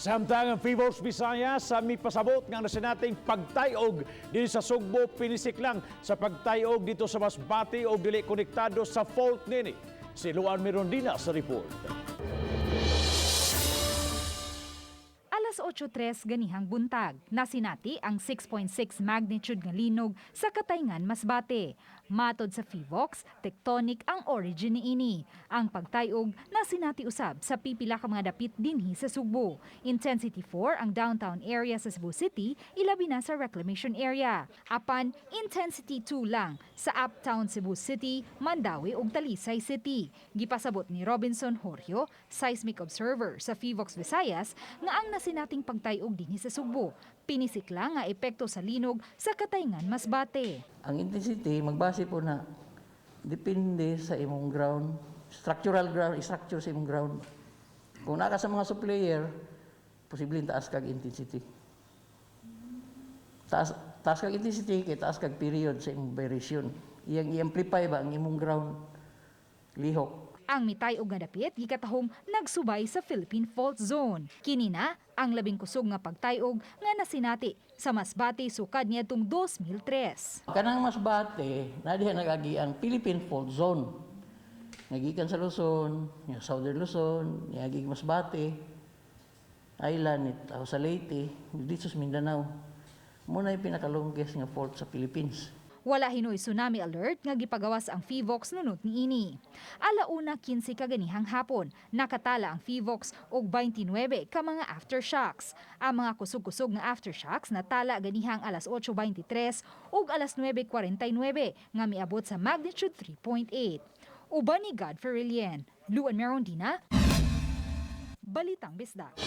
Samtang ang Phivolcs Visayas sa mipasabot nga nasinating pagtayog dinhi sa Sugbo pinisik lang sa pagtayog didto sa Masbate og dili konektado sa fault nini. Si Luan Mirondina sa report. Alas 8:03 ganihang buntag, nasinati ang 6.6 magnitude nga linog sa Cataingan, Masbate. Matod sa Phivolcs, tectonic ang origin niini. Ang pagtayog nasinati usab sa pipila ka mga dapit dinhi sa Sugbo. Intensity 4 ang downtown area sa Cebu City, ilabi na sa reclamation area. Apan intensity 2 lang sa Uptown Cebu City, Mandaue ug Talisay City. Gipasabot ni Robinson Jorge, seismic observer sa Phivolcs Visayas, nga ang nasinating pagtayog dinhi sa Sugbo pinisik lang nga epekto sa linog sa Cataingan, Masbate. Ang intensity magbase po na depende sa imong ground, structural ground, structure sa imong ground. Kung naa ka sa mga supplier, posibleng taas kag intensity. Taas taas kag intensity kay taas kag period sa imong variation. Iyang i-amplify ba ang imong ground lihok. Ang mitay-og nga dapit gikatahong nagsubay sa Philippine Fault Zone. Kini na ang labing kusog nga pagtayog nga nasinati sa Masbate sukad niadtong 2003. Kanang Masbate, na diha nagagi ang Philippine Fault Zone. Nagikan sa Luzon, yung Southern Luzon, niagi Masbate, Island, it, sa Leyte, didto sa Mindanao. Mao na yung pinaka-longest nga fault sa Philippines. Wala hinoy tsunami alert nga gipagawas ang Phivolcs nunot niini. 1:15 kaganihang hapon, nakatala ang Phivolcs og 29 ka mga aftershocks. Ang mga kusog-kusog nga aftershocks natala ganihang alas 8:23 ug alas 9:49 nga miabot sa magnitude 3.8. Uban ni Godfrey Relien, Luan Merondina, Balitang Bisdak.